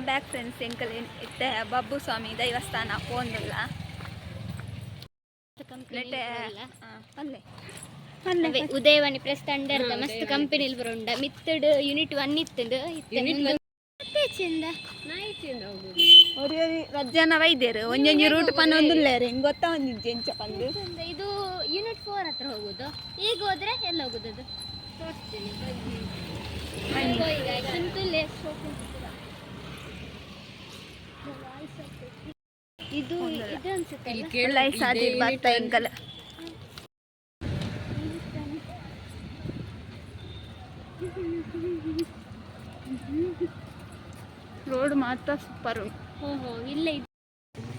Back friends. ಎಂಕಲ್ ಇತ್ತೆ ಬಬ್ಬು ಸ್ವಾಮಿ ದೈವಸ್ಥಾನ ಪೋಂದುಲ್ಲ. ನೆಟೆ ಅಲ್ಲೇ. ಅವೇ ಉದಯವಾಣಿ ಪ್ರೆಸ್ ಅಂಡರ್ ಮಸ್ತ್ ಕಂಪನಿ ಬರುಂಡ. ಮಿತ್ತಡ್ ಯೂನಿಟ್ 1 ಇತ್ತುಂಡು ಇತ್ತೆ ಮತ್ತೆ ಚೆಂದ. ಒರಿ ಒರಿ ರಜ್ಜನ ವೈದ್ಯರು ಒಂಜೊಂಜಿ ರೂಟ್ ಪನ್ನೊಂದುಲ್ಲೇರು, ಹೆಂಗ್ ಗೊತ್ತಾ ಒಂಜಿಜ್ಜಿ ಎಂಚ ಪಂದು. ಚೆಂದ. ಇದು ಯೂನಿಟ್ 4 ಹತ್ರ ಹೋಗುದು. ಈಗ ಹೋದ್ರೆ ಎಲ್ಲ ಹೋಗುದು ಅದು ತೋರಿಸ್ತೀನಿ. ಈಗ ಕುಂತುಲ್ಲೇ. ಇದು ಇದು ಅನ್ಸುತ್ತೆ ಅಲ್ಲ? ಲೈಸ್ ಆದಿ ಬತ್ತ ಎಂಕಲ್. ರೋಡ್ ಮಾತ್ರ ಸೂಪರ್ ಉಂಟು. ಹೋ ಹೋ, ಇಲ್ಲ, ಇದು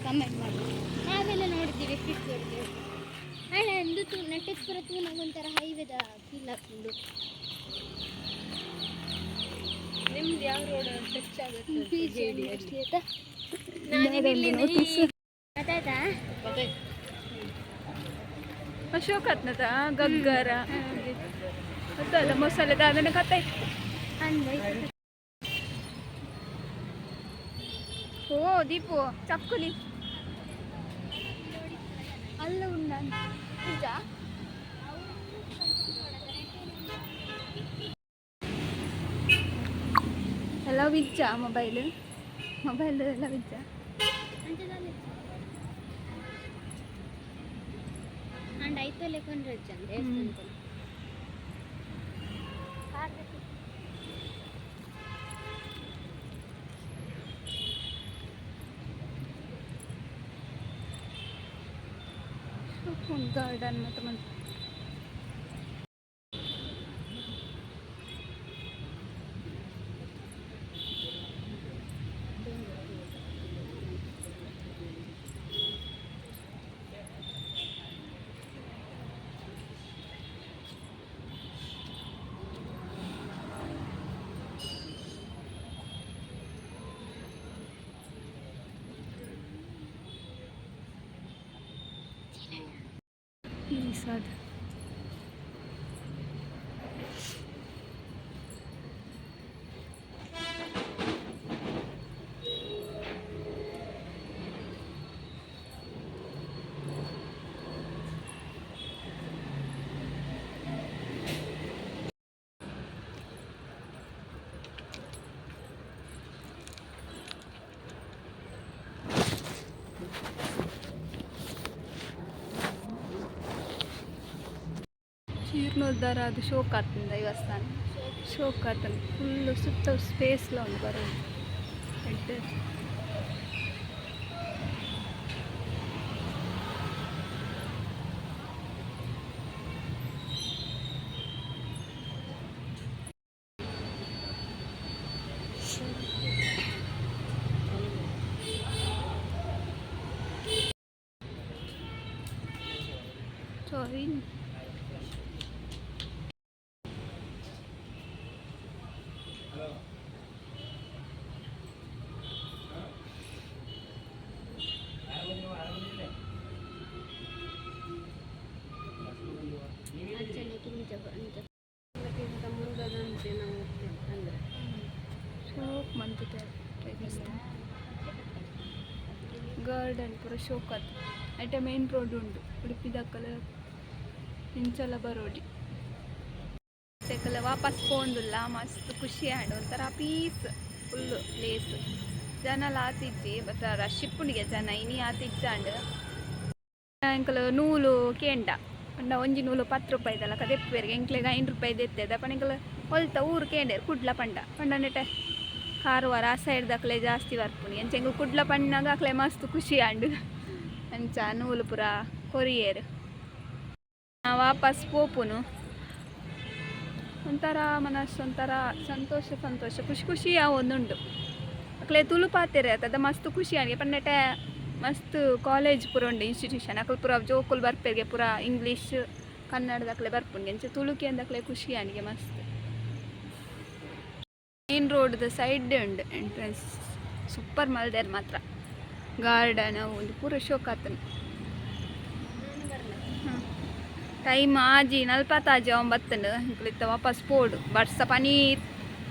ಕಮೆಂಟ್ ಮಾಡಿ. ನಾವೆಲ್ಲ ನೋಡಿದ್ದೀವಿ, ಎಷ್ಟು ದೊಡ್ಡದು. ಅಣ್ಣ ಒಂದು ತೂ ನಟೇಶ್ವರ ತೂನಾಗ ಒಂಥರ ಹೈವೇದ ಫೀಲ್ ಆಗ್ತುಂಡು. ನಿಮ್ದು ಯಾವ ರೋಡ್ ಟಚ್ ಆಗುತ್ತೆ ಹೇಳಿ ಅಲ್ಲಿ. ಆಯ್ತಾ? ಗೊತ್ತಾಯ್ತಾ? ಅಶೋಕ್ ಆತ್ನದ ಗಗ್ಗರ ಗೊತ್ತಲ್ಲ, ಮೊಸಳೆ ದಾದನ ಕಥೆ ಇತ್ತು. ಅಂದ್ರೆ ಓ ದೀಪು, ಚಕ್ಕುಲಿ. ಅಲ್ಲ ಉಂಡ. ನಿಜ. ಎಲ್ಲ ವಿಜ್ಜ ಮೊಬೈಲ್ ಮೊಬೈಲ್ ಎಲ್ಲ ವಿಜ್ಜ. ಅಂಡ್ ಐತಲ್ಲೇ ಕೊಂಡ್ರಜ್ಜ ದೇವಸ್ಥಾನದಲ್ಲಿ. ಗಾರ್ಡನ್ ಮತ್ತು ಮತ್ತೆ ಈ ಸಾದ್. ಜೀರ್ಣೋದ್ಧಾರ ಅದು ಶೋಕ್ ಆತನ ದೇವಸ್ಥಾನ, ಶೋಕ್ ಆತನ. ಫುಲ್ಲು ಸುತ್ತ ಸ್ಪೇಸ್ಲ ಉಂಡು ಬರೋದು ಎಡ್ಡೆ. ಸಾರಿ. ಅದಕ್ಕಿಂತ ಮುಂದದಂತೆ ನಾವು ಅಂದ್ರೆ ಶೋಕ್ ಮಂತಿದೆ ದೇವಸ್ಥಾನ. ಗಾರ್ಡನ್ ಪೂರ ಶೋಕ್ ಆತು. ಐಟೆ ಮೇನ್ ರೋಡ್ ಉಂಡು, ಉಡುಪಿದಕ್ಕಲ ಇಂಚಲ ಬರೋಡಿ. ಸೈಕಲ್ ವಾಪಸ್ ಪೋಂದುಲ್ಲ. ಮಸ್ತ್ ಖುಷಿ ಆಂಡ್, ಒಂಥರ ಪೀಸ್ ಫುಲ್ ಪ್ಲೇಸ್. ಜನಲ ಆತಿಜ್ಜಿ, ಬಟ್ ರಶ್ ಇಪ್ಪುಂಡಿಗೆ ಜನ ಇನಿ ಆತಿಜ್ಜಾಂಡ್. ಎಂಕಲ್ ನೂಲು ಕೇಂಡ ಪಂಡ ಒಂಜಿ ನೂಲು 10 ರೂಪಾಯಿದಲ್ಲ ಕದೆಪ್ಪುವೆರ್ಗೆ. ಎಂಕ್ಲೆಗ್ 5 ರೂಪಾಯಿ ದೆತ್ತೆದ ಪಂಡ ಎಂಕಲ್ ಒಲ್ತ ಊರು ಕೇಂಡೇರು ಕುಡ್ಲ ಪಂಡ. ಪಂಡ ನೆಟೆ ಕಾರವಾರ ಆ ಸೈಡ್ ದಕ್ಲೆ ಜಾಸ್ತಿ ಬರ್ಪುನಿ. ಅಂಚ ಎಂಕುಲು ಕುಡ್ಲ ಪಣ್ಣಾಗ ಅಕ್ಲೆ ಮಸ್ತ್ ಖುಷಿ ಆಂಡ್. ಅಂಚ ನೂಲು ಪೂರ ಕೊರಿಯೇರು. ವಾಪಸ್ ಪೋಪುನು. ಒಂಥರ ಮನಸ್ಸು ಒಂಥರ ಸಂತೋಷ ಸಂತೋಷ, ಖುಷಿ ಖುಷಿ ಒಂದುಂಡು. ಅಕ್ಲೆ ತುಳು ಪಾತೆರೆ ಅದ ಮಸ್ತ್ ಖುಷಿ ಆಂಡ್. ಪಂಡ ಮಸ್ತ್ ಕಾಲೇಜ್ ಪೂರ ಉಂಡು, ಇನ್ಸ್ಟಿಟ್ಯೂಷನ್. ಅಕುಲು ಪೂರ ಜೋಕುಲು ಬರ್ಪೆರ್ಗೆ ಪೂರ ಇಂಗ್ಲೀಷ್ ಕನ್ನಡದಕ್ಲೆ ಬರ್ಪುಂಡು. ಅಂಚ ತುಳುಕಿ ಅಂದಕ್ಲೆ ಖುಷಿ ಆಂಡ್ಗೆ ಮಸ್ತ್. ಮೇನ್ ರೋಡ್ದ ಸೈಡ್ ಉಂಡು ಎಂಟ್ರೆನ್ಸ್. ಸೂಪರ್ ಮಲ್ದೇರ್ ಮಾತ್ರ. ಗಾರ್ಡನ್ ಒಂದು ಪೂರ ಶೋಕ್ ಆತನ. ಟೈಮ್ 6:46 ಒಂಬತ್ತಂಡು. ಇಂಕ್ಲಿತ್ತ ವಾಪಸ್ ಪೋಡು. ಬರ್ಸ ಪನಿ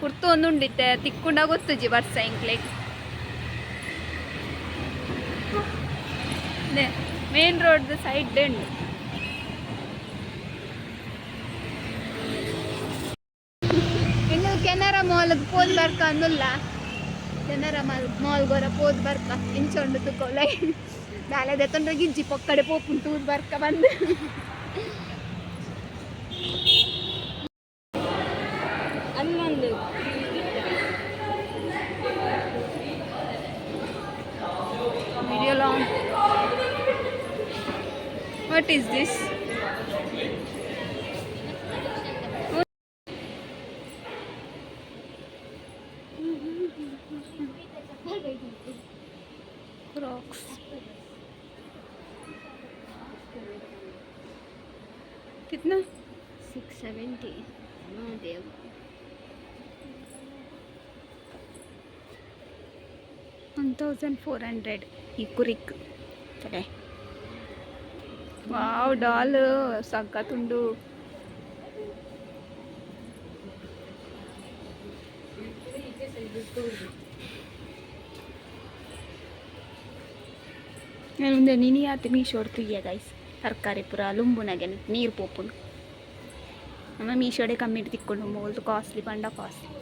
ಕುರ್ತು ಒಂದುಂಡಿತ್ತೆ, ತಿಕ್ಕುಂಡ ಗೊತ್ತುಜಿ ಬರ್ಸ ಇಂಕ್ಲೆಗ್. ಮೇನ್ ರೋಡ್ ಸೈಡ್ ಉಂಡು. ಇನ್ನು ಕೆನರಾ ಮಾಲ್ಗೆ ಪೋದ್ ಬರ್ಕ ಅಂದುಲ್ಲ. ಕೆನರಾ ಮಾಲ್ ಮಾಲ್ ಗೊರ ಪೋದ್ ಬರ್ಕ ಇಂಚ ಉಂಡು ತುಕೋಲೆ. ದಾಲೆ ದೆತ್ತೊಂಡ್ರೆ ಗಿಜ್ಜಿ ಪೊಕ್ಕಡೆ ಪೋಪುಂಡು ತೂದು ಬರ್ಕ ಬಂದು. ಅಲ್ಲೊಂದು. Video long. What is this? Crocs. कितना? 670. ದೇವ್. 1400 ಈ ಕುರಿಕ್ ತಡೆ. ವಾವ್, ಡಾಲ್ ಸಖತ್ತುಂಡು. ಮುಂದೆ ನಿನಿಯಾತ್ ಮೀಶೋಡ್ ತುಯ್ಯ ಗೈಸ್. ತರಕಾರಿ ಪೂರ ಲುಂಬುನಗೆ ನೀರು ಪೋಪುಂಡು. ನಮ್ಮ ಮೀಶೋಡೆ ಕಮ್ಮಿ ತಿಕ್ಕೊಂಡು ಮೋಲ್ದು ಕಾಸ್ಟ್ಲಿ ಪಂಡ ಕಾಸ್ಟ್ಲಿ.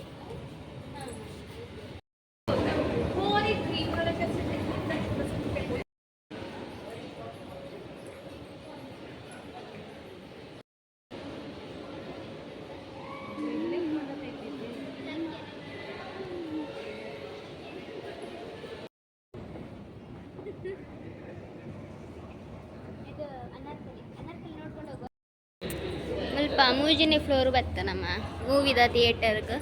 ಇದು ಅನಾರ್ಕಲಿ, ಅನಾರ್ಕಲಿ ನೋಡ್ಕೊಂಡು ಹೋಗುವ. ಮುಲ್ಪ ಮೂಜಿನೇ ಫ್ಲೋರ್ ಬತ್ತ ನಮ್ಮ ಮೂವಿದ ಥಿಯೇಟರ್ಗೆ.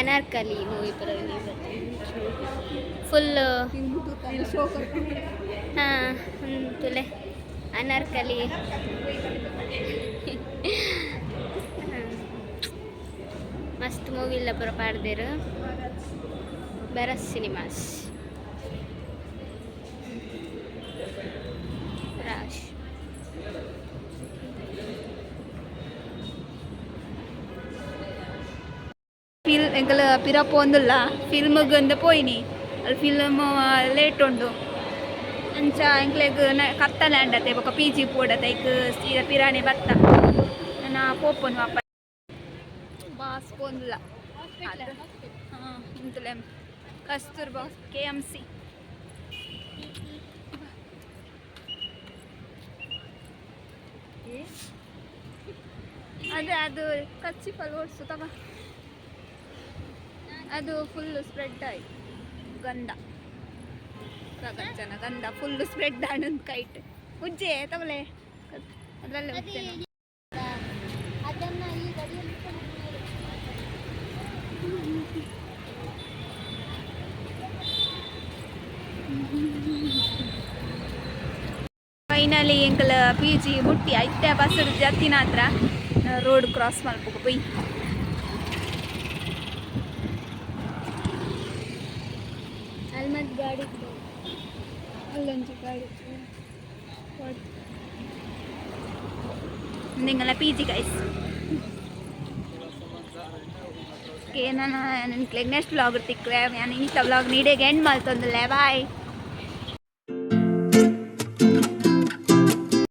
ಅನಾರ್ಕಲಿ ಮೂವಿ ಪೂರ ಫುಲ್. ಹಾಂ, ತುಲೆ ಅನಾರ್ಕಲಿ. ಮಸ್ತ್ ಮೂವಿ ಇಲ್ಲ ಪೂರ ಪಾಡ್ದೇರು. ಭರತ್ ಸಿನಿಮಾಸ್ ರಾಶ್. ಫಿಲ್ ಎಂಕಲ ಪಿರ ಪೋಂದುಲ್ಲ ಫಿಲ್ಮ್ಗ್ ಅಂದ್ ಪೋಯಿನಿ. ಅಲ್ಲಿ ಫಿಲ್ಮ್ ಲೇಟ್ ಉಂಡು. ಅಂಚ ಎಂಕ್ಲೆಗ್ ಕತ್ತಲೆ ಆಂಡತೆ. ಬೊಕ ಪಿ ಜಿ ಪೋಡತೆ. ಐಕ್ ಸೀದಾ ಪಿರಾಣೆ ಬತ್ತ. ನಾ ಪೋಪುನು ವಾಪಸ್. ಬಾಸ್ ಪೋಂದುಲ್ಲ. ಹಾಂ, ಇಂತಲೆ ಕಸ್ತೂರ್ಬಾ ಕೆಎಮ್ಸಿ. ಅದೇ ಅದು ಕಚ್ಚಿಫಲ್ ಓಡಿಸು ತಗ. ಅದು ಫುಲ್ ಸ್ಪ್ರೆಡ್ ಆಯ್ತು. ಗಂಧ ಗಂಜನ ಗಂಧ ಫುಲ್ ಸ್ಪ್ರೆಡ್ ಆಣಂದು ಕೈಟ್ ಉಜ್ಜೆ ತಗೊಳ್ಳೆ. ಅದರಲ್ಲೇ ಉಜ್ಜೆನು. ಅದನ್ನ ಈ ಗಡಿಯಲ್ಲಿ. ಫೈನಲಿ ಎಂಕಲ ಪಿ ಜಿ ಮುಟ್ಟಿ. ಐತೆ ಬಸ್ ಜತ್ತಿನ ಹತ್ರ ರೋಡ್ ಕ್ರಾಸ್ ಮಲ್ಪುಗ ಪೊಯ್. ಅಲ್ಲಿ ಮತ್ತೆ ಗಾಡಿ. ಅಲ್ಲೊಂಜಿ ಗಾಡಿ. ನಿಂಗಲ ಪಿ ಜಿ ಗೈಸ್. ಓಕೆ, ನಾನು ನೆಕ್ಸ್ಟ್ ವ್ಲಾಗ್ ತಿಕ್ಕುವೆ. ನಾನು ಇಂಥ ವ್ಲಾಗ್ ನೀಡೇಗೆ ಎಂಡ್ ಮಲ್ತೊಂದುಲ್ಲೆ. ಬಾಯ್.